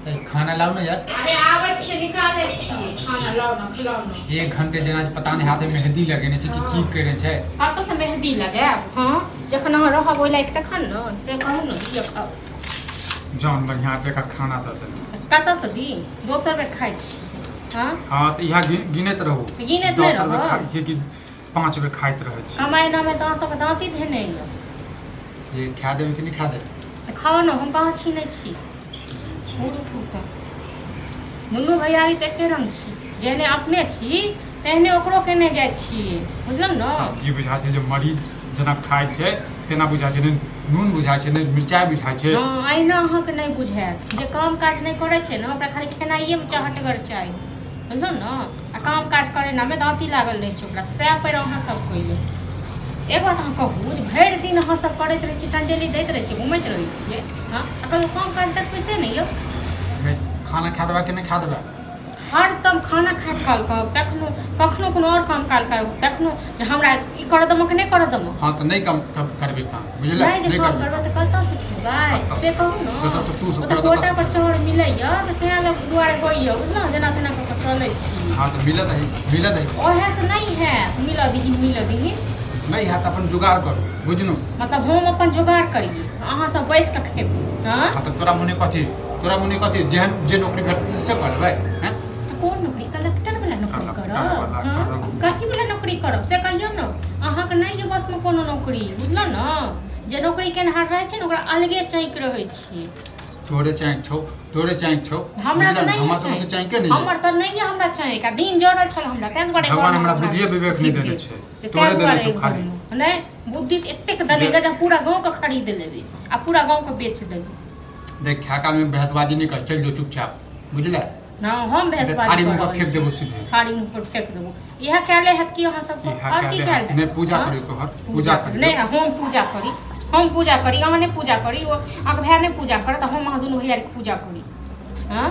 खाना लाओ ना यार। अरे आबै छियै, निकालै छी खाना, लाउ ने, खिलाउ ने। एक घंटे जेना पता नहीं हाथे मेहंदी लगेने छै कि की केने छै। कतऽसँ मेहदी लगायब? हँ, जखन अहाँ रहब ओहि लायक तखन ने, से कहू ने, दिअ खाउ। जान बढ़िया जकाँ खाना दऽ देलक। कतऽसँ दी? दोसर बेर खाइ छी। हँ। हँ, तऽ इएह गिनैत रहू। तऽ गिनैत नहि 10 बेर रहब। खाइ छियै कि 5 बेर खाइत रहै छी। कमाइ नामे तऽ अहाँ सबके दाँती धेने यऽ। ये खा देबै कि नहि खा देबै? तऽ खाउ ने, हम कहाँ छीनै छी। छोड़ू फूका, दुनू भैयारी तऽ एके रंग छी। जेहने अपने छी तेहने ओकरो केने जाइ छियै, बुझलहुँ ने? सब्जी बुझाइ छै जे मरीज जेना खाइ छै तेना बुझाइ छै। नहि नून बुझाइ छै, नहि मिरचाइ बुझाइ छै। हँ, अहिना अहाँके नहि बुझायत। जे काम काज नहि करै छै ने, ओकरा खाली खेनाइएमे चहटगर चाही, बुझलहुँ ने? आ काम काज करै नामे दाँती लागल रहै छै ओकरा। सएह पर अहाँ सब कहियौ, एक बात अहाँ कहू जे भरि दिन अहाँ सब करैत रहै छियै, टंडेली दैत रहै छियै, घुमैत रहै छियै, हँ, आ कहियो काम काज देखबै से नहि यौ? खाना खा देबा कि नहि खा देबा? हरदम खाना खाइत काल कहब, तखनो कखनो कोनो आओर काम काल करब तखनो जे हमरा ई करऽ देमक नहि करऽ देमक। हँ, तऽ नहि कम करबै काम, बुझलै? नहि जे नहि काम करबै। करबै तऽ कतऽसँ खेबै, से कहू ने? जतऽसँ तू सब ओतऽ कोटा पर चाउर मिलैया तऽ तेँ लोक दुआरे होइया, बुझलहुँ? जेना तेना कऽ कऽ चलै छी। हँ, तऽ मिलत है, मिलत है। ओएहसँ नहि हैत, मिलऽ दहीन, मिलऽ दहीन। नहि हैत तऽ अपन जुगाड़ करू, बुझलहुँ? मतलब हम अपन जोगाड़ करियै, अहाँ सब बैस कऽ खेबै? हँ। हँ, तऽ तोरा मोने कथी, तोरा मोने कथी? जेहन जे नौकरी भेटतै से कऽ लेबै, हैं? तऽ कोन नौकरी? कलेक्टर वाला नौकरी कलेक्टर करब? वाला हँ? करब। कथी वाला नौकरी करब से कहियौ ने। अहाँके नहि यऽ बसमे कोनो नौकरी, बुझलहुँ ने? जे नौकरी केनहार रहै छै ने, ओकरा अलगे चैक रहै छै। तोरे चाँकि छौ, तोरे चाँकि छौ। हमरा तऽ बुझलह? नहि हमरा यऽ सबके तऽ चाँकि। चाँके नहि यऽ। हमर तऽ नहि यऽ हमरा चाँकि, आ दिन जरल छल हमरा, ताहि दुआरे भगवान घरमे हमरा हमरा बुद्धिए विवेक नहि ठीक देने भेल। छै। तऽ तोरे ताहि देने दुआरे छौ खाली। घरमे नहि बुद्धि तऽ एतेक देने जे हम पूरा गाँवके खरीद लेबै आ पूरा गाँवके बेच देबै। देख, खाका में बहसबाजी नहीं कर, चल जो चुपचाप, बुझले? हँ, हम बहसबाजी थारी कऽ मुँह पर रहल फेंक छी। देबो सीधे। थारी मुँह पर फेंक देबो, इएह कएले हैत कि अहाँ सबके? इएह आओर की कएले कएल हैत। हैत? नहि पूजा हँ? करी तोहर, पूजा करी। नहि, हम पूजा करी, हम पूजा करी, अहाँ नहि पूजा करी। ओ अहाँके भाय नहि पूजा करत, हम अहाँ दुनू भैयारीके पूजा करी? हँ?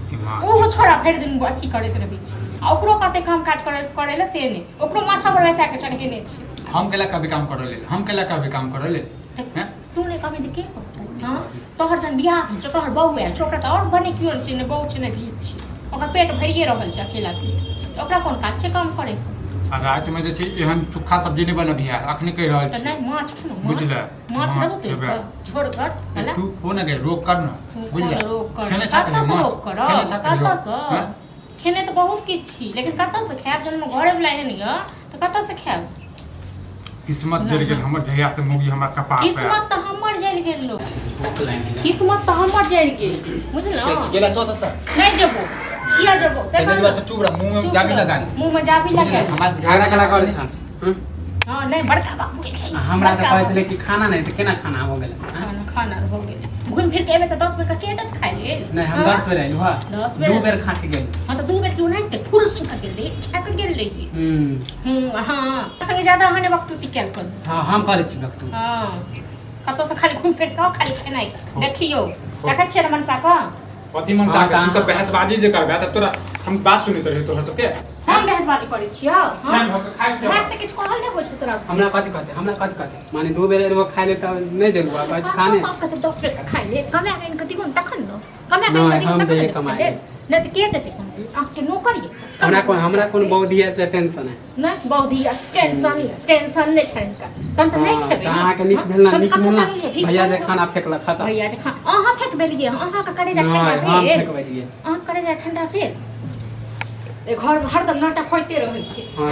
दिमाग ओहो छोड़ा भरि दिन अथी करैत रहै छै, आ ओकरो कहतै काम काज करै करै लए, से नहि, ओकरो माथा पर बैसा कऽ चढ़ेने छै। हम केला कभी काम करऽ लेल? हम केला कभी काम करऽ लेल? तऽ हैं? तू नहि कहबही तऽ के कहतौ? हँ, तोहर जहन बियाह भेल छौ, तोहर बहू आयल छौ, ओकरा तऽ आओर भने केओ नहि छै, ने बहू छै ने धी छै, ओकर पेट भरिए रहल छै अकेला के, तऽ ओकरा कोन काज छै काम करैके? आ रातिमे जे छै एहन सूखा सब्जी नहि बनबिहे, अखने कहि रहल तऽ छी। नहि माछ खेलहुँ माछ? बुझले? माछ माछ देबो तो खेबै। छोड़ कर भला। तू हो ने गे, रोक कर ने। तू बुझले? कोन रोक कर? खेने छा कहियो कतऽसँ माछ? रोक करब? खेने छा कहियो? कतऽसँ? हैं? खेने तऽ बहुत किछु छी, लेकिन कतऽसँ खायब? जहन घरे वला एहन यऽ तऽ कतऽसँ खायब? किस्मत जरि गेल हमर जहिया से मौगी हमरा कपार पे आयल। किस्मत तऽ हमर जरि गेल लोक। भूख लागि गेल। किस्मत तऽ हमर जरि गेल, बुझलहुँ? गेला तो तऽ सर। नहि जेबो। किया जेबो से नहि कहू जेबा ने। तऽ चुप रह, मुँह में चुप जाबी रह। लगा ले। मुँह में जाबी लगा ले। हमरा झगड़ा केला करै छह? हँ? हँ, नहि, बड़का बाबू एलखिन। आ हमरा तऽ बड़का कहै बाबू। छलै कि खाना नहि तऽ केना खाना हो गेलै? हँ? खाना, खाना हो गेलै, घुमि फिर के एबै तऽ 10 बेर के देत खाइ लेल? नहि, हम हँ? 10 बेर एलहुँ हँ। 10 बेर? 2 बेर खा के गेलहुँ। हँ, तऽ 2 बेर क्यों नहि फूल सुनि कऽ गेल रही, खा कऽ गेल रही। हूँ। हूँ, हँ, संगे ज्यादा अहाँ नहि बकतूती कयल करू। हँ, हम करै छी बकतूती? हँ, कतौसँ खाली घुमि फिर कऽ खाली खेनाइ। देखियौ, देखै छियै ने मनसा कऽ? कथी मनसा हँ, के? तू तऽ सब बहसबाजी जे करबे तऽ तोरा हम बात सुनैत रहियो तोहर सबके। हम बहसबाजी करै छियौ? चैन भऽ कऽ खाइ छियौ। भात तऽ किछु कहल नहि होइ छौ तोरा। हमरा कथी कहतै? हमरा कथी कहतै? माने 2 बेर एलहुँ खाइ लेल तऽ नहि देलहुँ, आ कहै छी खाने। सब कहतै 10 बेर खाइ ले, कमाए कऽ आनि कऽ दिगो ने तखन ने, कमाए कऽ नहि, आनि कऽ हम दिगो तखन जइयै ने कमाए खाइ लेल। लेल। नहि तऽ के जेतै कमाए लेल? अहाँके नौकर ये? हमरा कोन बौद्धिया से टेंशन है? नहि, बौद्धिया टेंशन, टेंशन नहि छनि हिनका, तहन तऽ नहि हँ, खेबै। तऽ अहाँके नीक हँ? भेल ने? तहन नीक कतौ भेल ने? कनी ठीक भैया जे छै। खाना फेकलक खतम। भैया जे खाना अहाँ फेकबेलियै? अहाँके करेजा ठंडा नहि, हम भेल? फेकबेलियै। अहाँके करेजा ठंडा भेल? ए, घरमे हरदम नाटक होइते रहै छै। हँ।